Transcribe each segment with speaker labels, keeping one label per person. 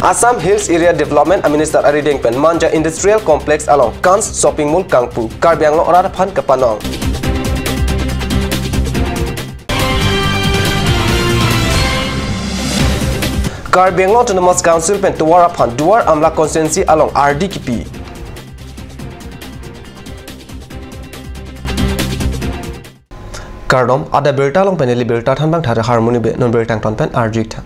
Speaker 1: Assam Hills Area Development Minister Arideng pen Manja Industrial Complex along Kans Shopping Mall Kangpu Karbi Anglong Orar Phan Kapanong. Karbi Anglong Autonomous Council pen Tuwar Phan Duar Amla Constituency along RDKP. Kardom ada berta long pen eli berta than bang thare harmony be non bertang ton pen RG tha.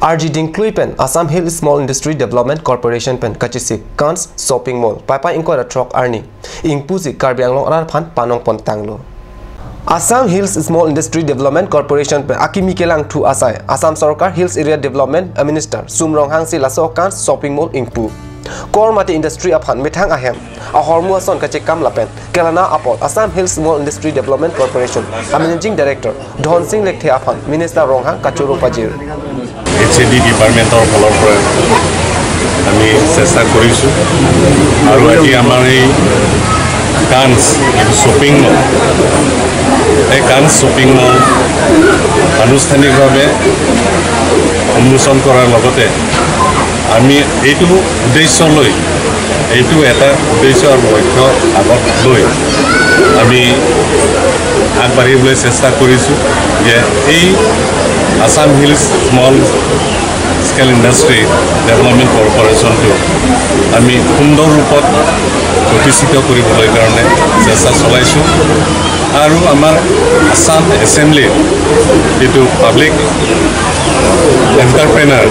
Speaker 1: RG Dingklui pen Assam Hill Small Industry Development Corporation pen Kachisi Kans Shopping Mall Paipa Inkora Truck Arni Ingpusi Karbi Anglong Orar Phan Panong Pon Tanglo. Assam Hills Small Industry Development Corporation pen Akimi Kelang Thu Asai Assam Sarkar Hills Area Development Minister Sumrong Hangsi Laso Kans Shopping Mall Ingpu Kor mati industry aphan mithang ahem a hormu ason kache kam lapen kelana apot Assam Hills Small Industry Development Corporation a Managing Director Dhon Singh Lekthe aphan Minister Ronghang Kachuru Pajir.
Speaker 2: HAD ডিপাৰ্টমেণ্টৰ ফালৰ পৰা আমি চেষ্টা কৰিছোঁ আৰু আজি আমাৰ এই কান্স শ্বপিং মল, এই কান্স শ্বপিং মল আনুষ্ঠানিকভাৱে উন্মোচন কৰাৰ লগতে আমি এইটো উদ্দেশ্য লৈ, এইটো এটা উদ্দেশ্য আৰু লক্ষ্য আগত লৈ আমি আগবাঢ়িবলৈ চেষ্টা কৰিছোঁ যে এই Assam Hills Small Scale Industry Development কৰ্পৰেশ্যনটো আমি সুন্দৰ ৰূপত প্ৰতিষ্ঠিত কৰিবলৈ কাৰণে চেষ্টা চলাইছোঁ। আৰু আমাৰ আছাম এছেম্বলিৰ যিটো পাব্লিক এণ্টাৰপ্ৰেনাৰ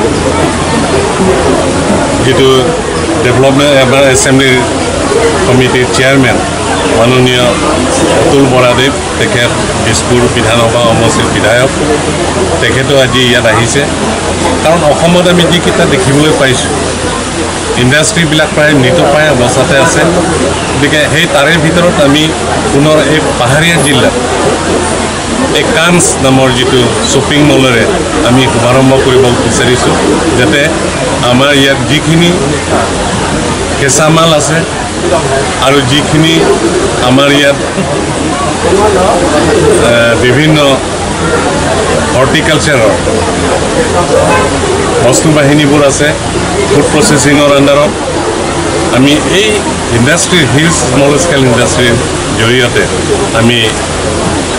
Speaker 2: যিটো ডেভেলপমেণ্ট আমাৰ এছেম্বলিৰ কমিটিৰ চেয়াৰমেন মাননীয় অতুল বৰাদেৱ, তেখেত দিছপুৰ বিধানসভা সমষ্টিৰ বিধায়ক, তেখেতো আজি ইয়াত আহিছে। কাৰণ অসমত আমি যিকেইটা দেখিবলৈ পাইছোঁ ইণ্ডাষ্ট্ৰিবিলাক প্ৰায় মৃতপ্ৰায় অৱস্থাতে আছে, গতিকে সেই তাৰে ভিতৰত আমি পুনৰ এই পাহাৰীয়া জিলাত এই কান্স নামৰ যিটো শ্বপিং মলেৰে আমি শুভাৰম্ভ কৰিব বিচাৰিছোঁ, যাতে আমাৰ ইয়াত যিখিনি কেঁচা মাল আছে আৰু যিখিনি আমাৰ ইয়াত বিভিন্ন হৰ্টিকালচাৰৰ বস্তু বাহিনীবোৰ আছে, ফুড প্ৰচেছিঙৰ আণ্ডাৰত আমি এই ইণ্ডাষ্ট্ৰীৰ হিলছ স্মল স্কেল ইণ্ডাষ্ট্ৰীৰ জৰিয়তে আমি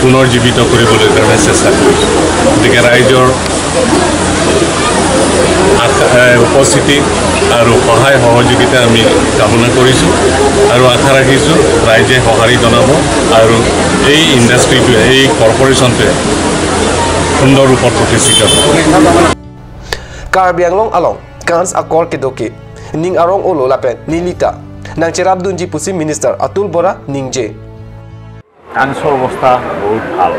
Speaker 2: পুনৰ্জীৱিত কৰিবলৈ কাৰণে চেষ্টা কৰিছোঁ। গতিকে ৰাইজৰ উপস্থিতি আৰু সহায় সহযোগিতা আমি কামনা কৰিছোঁ আৰু আশা ৰাখিছোঁ ৰাইজে সঁহাৰি জনাব আৰু এই ইণ্ডাষ্ট্ৰিটোৱে, এই কৰ্পৰেশ্যনটোৱে সুন্দৰ ৰূপত প্ৰতিষ্ঠিত হ'ব।
Speaker 1: Karbi Anglong along Kans Akor Kedoki Ning Arong Olo Lapen Nilita Nangcherab Dunji Pusi Minister Atul Bora Ningje.
Speaker 3: কান্সৰ অৱস্থা বহুত ভাল।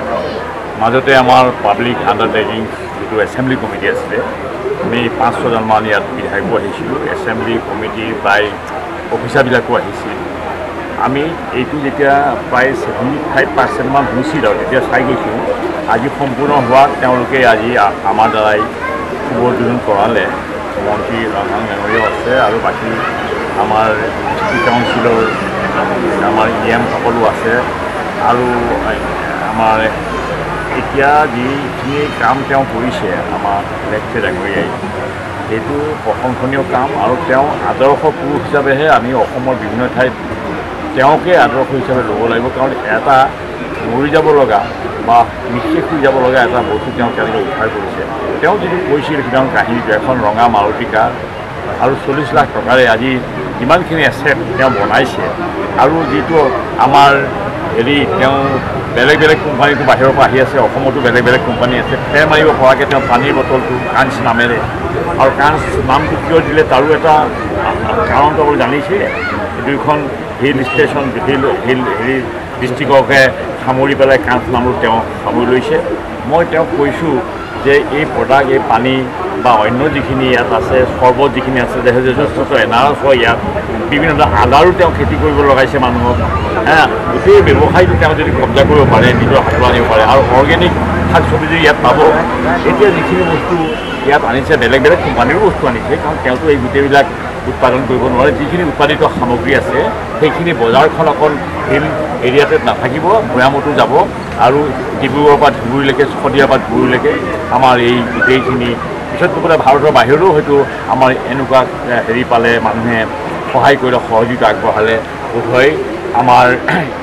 Speaker 3: মাজতে আমাৰ পাব্লিক আণ্ডাৰটেকিং যিটো এছেম্বলি কমিটি আছিলে, আমি 5-6জনমান ইয়াত বিধায়কো আহিছিলোঁ, এছেম্বলি কমিটি প্ৰায় অফিচাৰবিলাকো আহিছিল। আমি এইটো যেতিয়া প্ৰায় 75%মান হৈছিল আৰু তেতিয়া চাই গৈছোঁ, আজি সম্পূৰ্ণ হোৱাত তেওঁলোকে আজি আমাৰ দ্বাৰাই শুভ উদ্বোধন কৰালে। মন্ত্ৰী ৰংহাং ডাঙৰীয়াও আছে আৰু বাকী আমাৰ চিটি কাউন্সিলৰ আমাৰ ই এম সকলো আছে। আৰু আমাৰ এতিয়া যিখিনি কাম তেওঁ কৰিছে আমাৰ লেখথে ডাঙৰীয়াই, সেইটো প্ৰশংসনীয় কাম। আৰু তেওঁ আদৰ্শ পুৰুষ হিচাপেহে আমি অসমৰ বিভিন্ন ঠাইত তেওঁকে আদৰ্শ হিচাপে ল'ব লাগিব। কাৰণ এটা মৰি যাব লগা বা নিঃশেষ হৈ যাব লগা এটা বস্তু তেওঁ কেনেকৈ উদ্ধাৰ কৰিছে। তেওঁ যিটো কৈছিল সিদিনাখন কাহিনীটো, এখন ৰঙা মাৰুতি কাৰ আৰু 40 লাখ টকাৰে আজি যিমানখিনি এছেট তেওঁ বনাইছে, আৰু যিটো আমাৰ হেৰি তেওঁ বেলেগ বেলেগ কোম্পানীটো বাহিৰৰ পৰা আহি আছে, অসমতো বেলেগ বেলেগ কোম্পানী আছে, ফেৰ মাৰিব পৰাকৈ তেওঁ পানীৰ বটলটো কাঞ্চ নামেৰে, আৰু কাঞ্চ নামটো কিয় দিলে তাৰো এটা কাৰণটো আপুনি জানিছে। দুইখন হিল ষ্টেচন হিল হিল হেৰি ডিষ্ট্ৰিক্টকে সামৰি পেলাই কাঞ্চ নামটো তেওঁ সামৰি লৈছে। মই তেওঁক কৈছোঁ যে এই প্ৰডাক্ট, এই পানী বা অন্য যিখিনি ইয়াত আছে, চৰ্বত যিখিনি আছে, যথেষ্ট এনাৰস হয় ইয়াত, বিভিন্ন ধৰণৰ আদাৰো তেওঁ খেতি কৰিব লগাইছে মানুহক। হা, গোটেই ব্যৱসায়টো তেওঁ যদি কব্জা কৰিব পাৰে, নিজৰ হাতত আনিব পাৰে, আৰু অৰ্গেনিক শাক চব্জি যদি ইয়াত পাব। এতিয়া যিখিনি বস্তু ইয়াত আনিছে, বেলেগ বেলেগ কোম্পানীৰো বস্তু আনিছে, কাৰণ তেওঁতো এই গোটেইবিলাক উৎপাদন কৰিব নোৱাৰে। যিখিনি উৎপাদিত সামগ্ৰী আছে সেইখিনি বজাৰখন অকল হিল এৰিয়াতে নাথাকিব, ভৈয়ামতো যাব, আৰু ডিব্ৰুগড়ৰ পৰা ধুবুৰীলৈকে, শদিয়াৰ পৰা ধুবুৰীলৈকে আমাৰ এই গোটেইখিনি পিছত গৈ পেলাই ভাৰতৰ বাহিৰলৈও হয়তো আমাৰ এনেকুৱা হেৰি পালে মানুহে সহায় কৰিলে, সহযোগিতা আগবঢ়ালে বোধহয় আমাৰ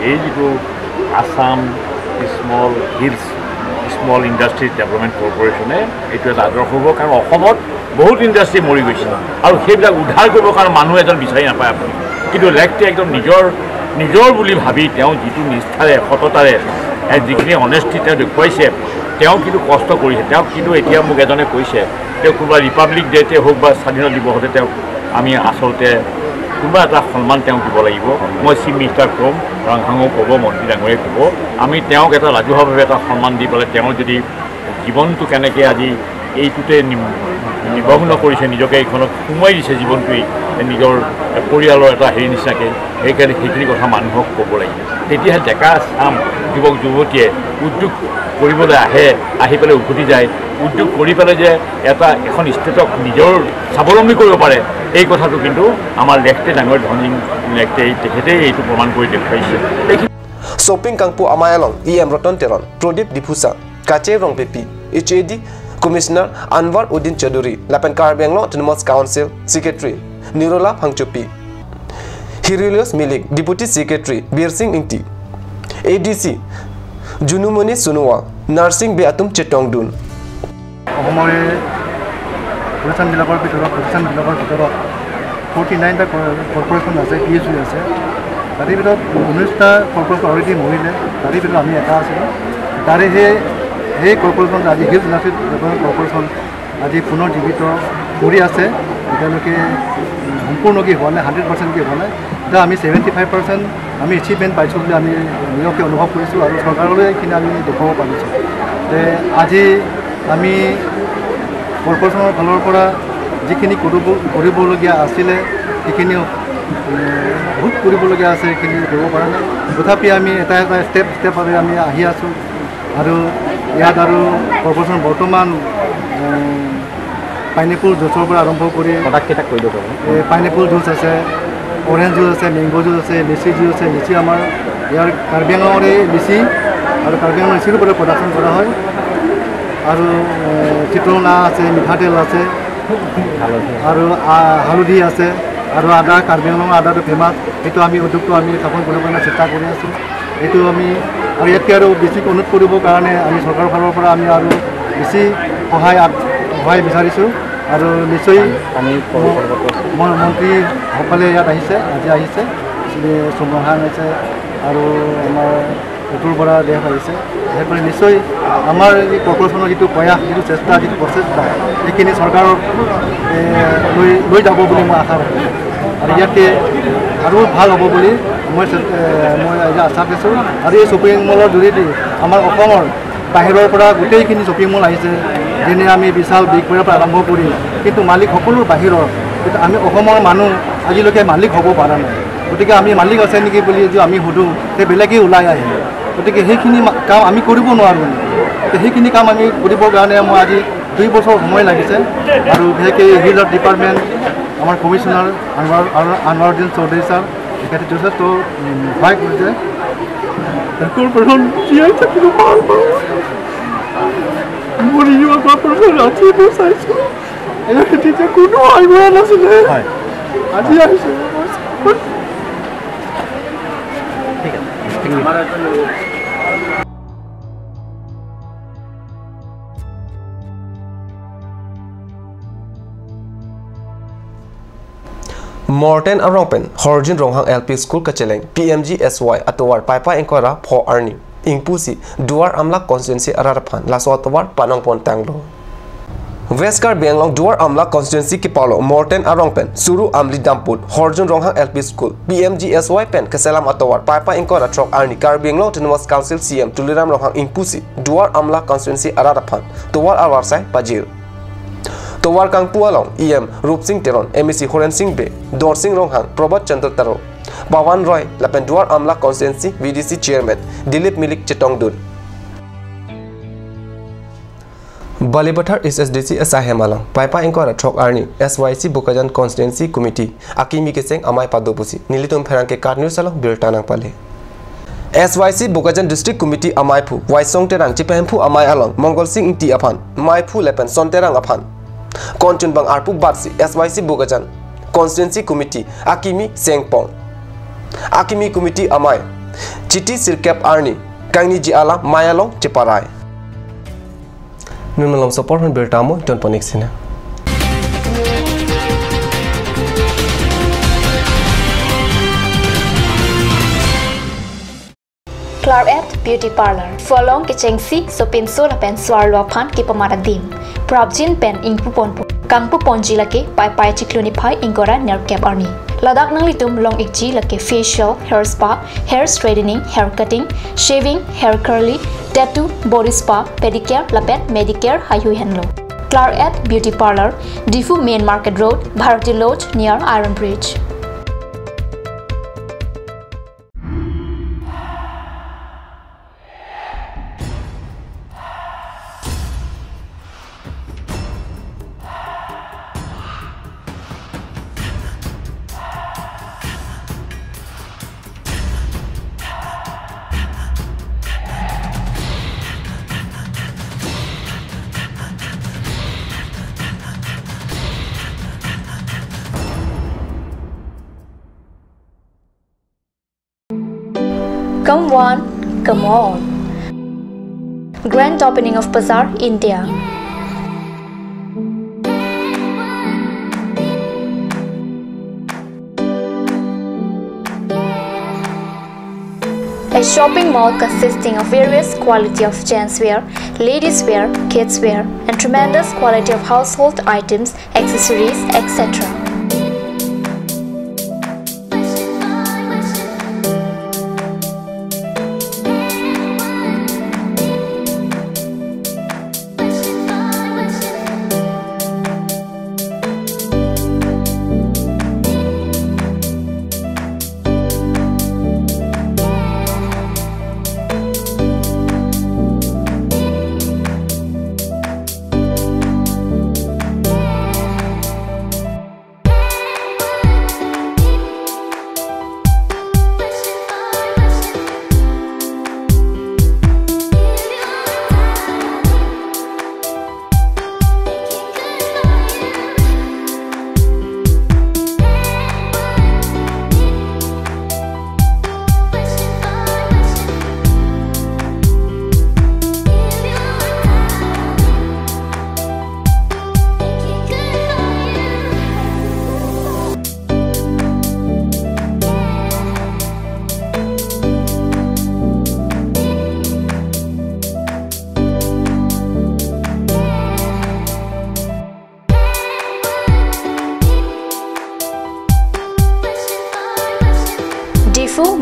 Speaker 3: এই যিটো Assam small hills small industries development কৰ্পৰেশ্যনে এইটো এটা আদৰ্শ হ'ব। কাৰণ অসমত বহুত ইণ্ডাষ্ট্ৰী মৰি গৈছে আৰু সেইবিলাক উদ্ধাৰ কৰিবৰ কাৰণে মানুহ এজন বিচাৰি নাপায় আপুনি। কিন্তু লেখটোৱে একদম নিজৰ নিজৰ বুলি ভাবি তেওঁ যিটো নিষ্ঠাৰে সততাৰে যিখিনি অনেষ্টি তেওঁ দেখুৱাইছে, তেওঁ কিন্তু কষ্ট কৰিছে। তেওঁক কিন্তু এতিয়া মোক এজনে কৈছে, তেওঁ কোনোবা ৰিপাব্লিক ডে'তে হওক বা স্বাধীনতা দিৱসতে তেওঁক আমি আচলতে কোনোবা এটা সন্মান তেওঁক দিব লাগিব। মই চিফ মিনিষ্টাৰক ক'ম, ৰংহাঙো ক'ব, মন্ত্ৰী ডাঙৰীয়াই ক'ব, আমি তেওঁক এটা ৰাজহুৱাভাৱে এটা সন্মান দি পেলাই তেওঁৰ যদি জীৱনটো কেনেকৈ আজি এইটোতে নিমগ্ন কৰিছে, নিজকে এইখনত সোমোৱাই দিছে জীৱনটোৱেই নিজৰ পৰিয়ালৰ এটা হেৰি নিচিনাকৈ, সেইকাৰণে সেইখিনি কথা মানুহক ক'ব লাগিব। তেতিয়াহে ডেকা চাম যুৱক যুৱতীয়ে উদ্যোগ কৰিবলৈ আহে, আহি পেলাই উভতি যায়। উদ্যোগ কৰি পেলাই যে এটা এখন ষ্টেটক নিজৰ স্বাৱলম্বী কৰিব পাৰে, এই কথাটো কিন্তু আমাৰ লেখতে ডাঙৰ ধনী লেখতে তেখেতেই এইটো প্ৰমাণ কৰি দেখুৱাইছে।
Speaker 1: Shopping কাংপু আমায়ালং E M Ratan Teron Pradip Diphusa কাচে ৰংপেপি H A D commissioner Anwar Uddin Chowdhury Lapen Karbi Anglong autonomous council secretary Nirola Phangchopi Hirilius Milik deputy secretary Bir Singh Ingti A D C Junumoni Sonowal nursing be Atum Chetongdun.
Speaker 4: অসমৰে প্ৰতিষ্ঠানবিলাকৰ ভিতৰত 49টা corporation আছে, P S U আছে। তাৰে ভিতৰত 19টা corporation already মৰিলে, তাৰে ভিতৰত আমি এটা আছিলোঁ। তাৰে সেই কৰ্পৰেশ্যন আজি হিলছ ইণ্ডাষ্ট্ৰী ডেভেলপমেণ্ট কৰ্পৰেশ্যন আজি পুনৰ জীৱিত কৰি আছে। এতিয়ালৈকে সম্পূৰ্ণকৈ হোৱা নাই, 100%কৈ হোৱা নাই। এতিয়া আমি 75% আমি এচিভমেণ্ট পাইছোঁ বুলি আমি নিজকে অনুভৱ কৰিছোঁ আৰু চৰকাৰলৈ এইখিনি আমি দেখুৱাব পাৰিছোঁ। তে আজি আমি কৰ্পৰেশ্যনৰ ফালৰ পৰা যিখিনি কৰিবলগীয়া আছিলে সেইখিনি বহুত কৰিবলগীয়া আছে, সেইখিনি কৰিব পৰা নাই। তথাপি আমি এটা এটা ষ্টেপ ষ্টেপভাৱে আমি আহি আছোঁ। আৰু ইয়াত আৰু কৰ্পৰেশ্যন বৰ্তমান পাইনএপল জুচৰ পৰা আৰম্ভ কৰি পাইনএপল জুচ আছে, অৰেঞ্জ জুচ আছে, মেংগ' জুচ আছে, লিচি জুচ আছে। লিচি আমাৰ ইয়াৰ কাৰ্বি আংলঙৰে লিচি আৰু কাৰ্বি আংলঙৰ লিচিৰ পৰা প্ৰডাকশ্যন কৰা হয়। আৰু চিত্ৰনা আছে, মিঠাতেল আছে, আৰু হালধি আছে, আৰু আদা, কাৰ্বি আংলঙৰ আদাটো ফেমাছ। সেইটো আমি উদ্যোগটো আমি স্থাপন কৰিবৰ কাৰণে চেষ্টা কৰি আছোঁ। এইটো আমি আৰু ইয়াতকৈ আৰু বেছি অনুৰোধ কৰিবৰ কাৰণে আমি চৰকাৰৰ ফালৰ পৰা আমি আৰু বেছি সহায় বিচাৰিছোঁ। আৰু নিশ্চয় মন্ত্ৰীসকলে ইয়াত আহিছে, আজি আহিছে, চুমহাং আহিছে আৰু আমাৰ অতুল বৰা দেৱ আহিছে। সেইকাৰণে নিশ্চয় আমাৰ এই কৰ্পৰেশ্যনৰ যিটো প্ৰয়াস, যিটো চেষ্টা, যিটো প্ৰচেষ্টা, সেইখিনি চৰকাৰক লৈ যাব বুলি মই আশা ৰাখিছোঁ। আৰু ইয়াতকৈ আৰু ভাল হ'ব বুলি মই আশা কৰিছোঁ। আৰু এই শ্বপিং মলৰ যোগেদি আমাৰ অসমৰ বাহিৰৰ পৰা গোটেইখিনি শ্বপিং মল আহিছে, যেনে আমি বিশাল বিগ বজাৰৰ পৰা আৰম্ভ কৰি, কিন্তু মালিক সকলো বাহিৰৰ, কিন্তু আমি অসমৰ মানুহ আজিলৈকে মালিক হ'ব পৰা নাই। গতিকে আমি মালিক আছে নেকি বুলি যদি আমি সোধোঁ, সেই বেলেগেই ওলাই আহে। গতিকে সেইখিনি কাম আমি কৰিব নোৱাৰোঁ। সেইখিনি কাম আমি কৰিবৰ কাৰণে মই আজি 2 বছৰ সময় লাগিছে। আৰু বিশেষকৈ হিলৰ ডিপাৰ্টমেণ্ট আমাৰ কমিশ্যনাৰ আনৱাৰুদ্দিন চৌধুৰী ছাৰ, তেখেতে যথেষ্ট সহায় কৰিছে।
Speaker 5: জীয়াই থাকিব মৰি যোৱা কৰ্পৰেশ্যন ৰাতিপুৱা চাইছোঁ, তেতিয়া কোনো আগবঢ়া নাছিলে, আজি আহিছে।
Speaker 6: ঠিক আছে।
Speaker 1: Morten Arongpen Horjin Ronghang LP School Kacheleng PMG SY Atowar Paipa Engkora Pho Arni Ingpusi Duar Amla Constituency Araraphan Laso Atowar Panongpon Tanglo West Karbi Anglong Duar Amla Constituency ki Palo Morten Arongpen Suru Amli Damput Horjun Ronghang LP School PMG SY Pen Kaselam Atowar Paipa Engkora Trok Arni Karbi Anglong Autonomous Council CM Tuliram Ronghang Ingpusi Duar Amla Constituency Araraphan Towar Arwarsai Pajir Towar Kangpu Along EM Rup Singh Teron MEC Horen Singh Be Dor Singh Ronghang Prabhat Chandra Taro Pawan Roy Lapen Duar Amla Constituency VDC Chairman Dilip Milik Chetongdun Balipathar SSDC SI Hemalang Paipa Engkora Trok Arni SYC Bokajan Constituency Committee Akimi Keseng Amai Padopusi Nilitum Pherangke Karnu Salo Birtanang Pale SYC Bokajan District Committee Amaipu Waisong Terang Chipemphu Amai Along Mongol Singh Ingti Aphan Maipu Lepen Sonterang Aphan Konchun bang arpu batsi SYC Bokajan Constituency Committee Akimi Sengpong Akimi Committee amai Chiti Sirkap Arni Kangni ji ala Mayalong Cheparai Nunmalong support hun bertamo ton ponik sina
Speaker 7: Claret Beauty Parlor Folong Kichengsi Sopin Sola Pen Swarlua Phan Kipamara Dim Prabjin Pen Ingpu Ponpu Kangpu Ponji Lake Pai Pai Chikluni Phai Ingora Nerve Cap Arni Ladakh Nanglitum Long Ikji Lake Facial, Hair Spa, Hair Straightening, Hair Cutting, Shaving, Hair Curly, Tattoo, Body Spa, Pedicure, Lapet, Medicare, Hayu Henlo Claret Beauty Parlor, Difu Main Market Road, Bharati Lodge near Iron Bridge. Come one, come all. Grand opening of Bazaar India. A shopping mall consisting of various quality of gents wear, ladies wear, kids wear, and tremendous quality of household items, accessories, etc.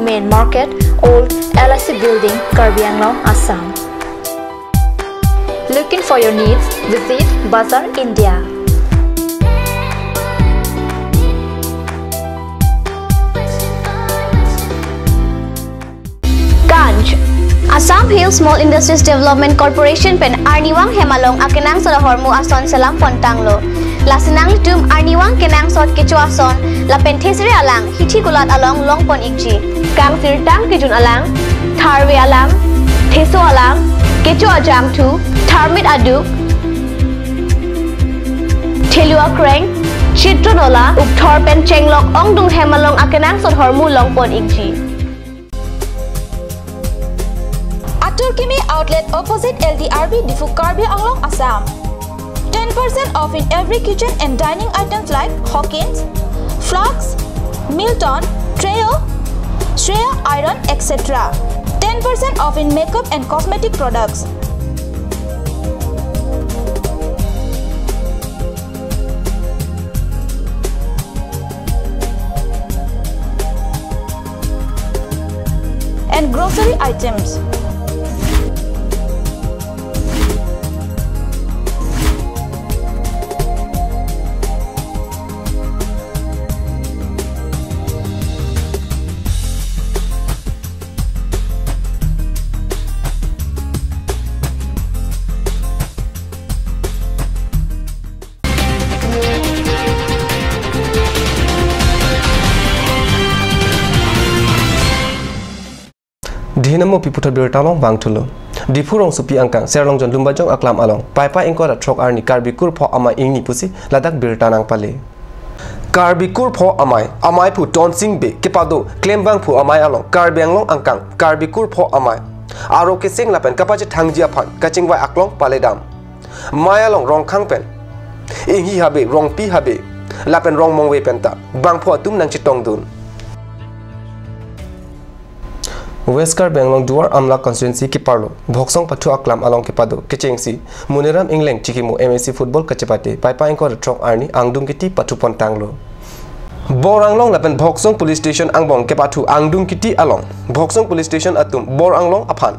Speaker 7: Main Market, Old LIC Building, Karbi Anglong, Assam. Looking for your needs? Visit Bazaar India.
Speaker 8: Ganj Assam Hill Small Industries Development Corporation pen Arniwang Hemalong Akenang Sodahormu Ason Salam Pontanglo. Lasinang litum Arniwang Kenang Sot Kecho Ason Lapen Thesre Alang Hithi Gulat Along Long Pon Ikji. Kang Sir Tang Kijun Alang Tharwe Alang Theso Alang Kecho Ajang Tu Tharmit Aduk Thelua Kreng Chitronola Ukthor Pen Chenglok Ongdung Hemalong Akenang Sodhormu Long Pon Ikji.
Speaker 9: Aturkimi outlet opposite LDRB Difu Karbi Anglong, Assam. 10% off in every kitchen and dining items like Hawkins, Flux, Milton, Treo, Shreya Iron, etc. 10% off in makeup and cosmetic products. And grocery items.
Speaker 1: Dhinamo piputa birtalong bangtulo. Diphu rong supi angkang serlong jon lumbajong aklam along paipa ingkora throk arni Karbi kur pho amai ingni pusi Ladakh birtanang pale Karbi kur pho amai amai phu tonsing be kepado klembang phu amai along Karbi anglong angkang Karbi kur pho amai aro ke sing lapen kapache thangjia phan kachingwai aklong paledam mayalong rongkhang pen inghi habe rongpi habe lapen rong mongwe penta bangpho atum nang chitong dun. West Karbi Anglong Duar Amla constituency ki parlo Bhoksong pathu aklam along ke pado kechengsi Muniram Ingleng chikimu MAC football kachepate paipa ingkor trok arni angdung kiti pathu pontanglo Boranglong lapen Bhoksong police station angbong ke pathu angdung kiti along Bhoksong police station atum Boranglong aphan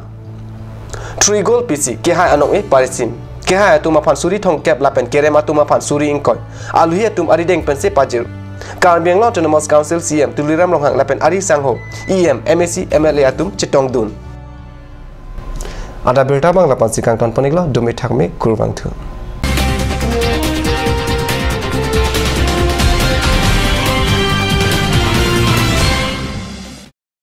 Speaker 1: 3 goal PC ke hai anong e parisim ke hai atum aphan suri thong kep lapen kerem atum aphan suri ingkoi aluhi atum arideng pense pajir Karbi Anglong Autonomous Council CM Tuliram Ronghang lapen Ari Sangho EM MAC MLA atum Chitong Dun. Ada berita bang lapan sikang ton panigla dumi thakme kurbang thu.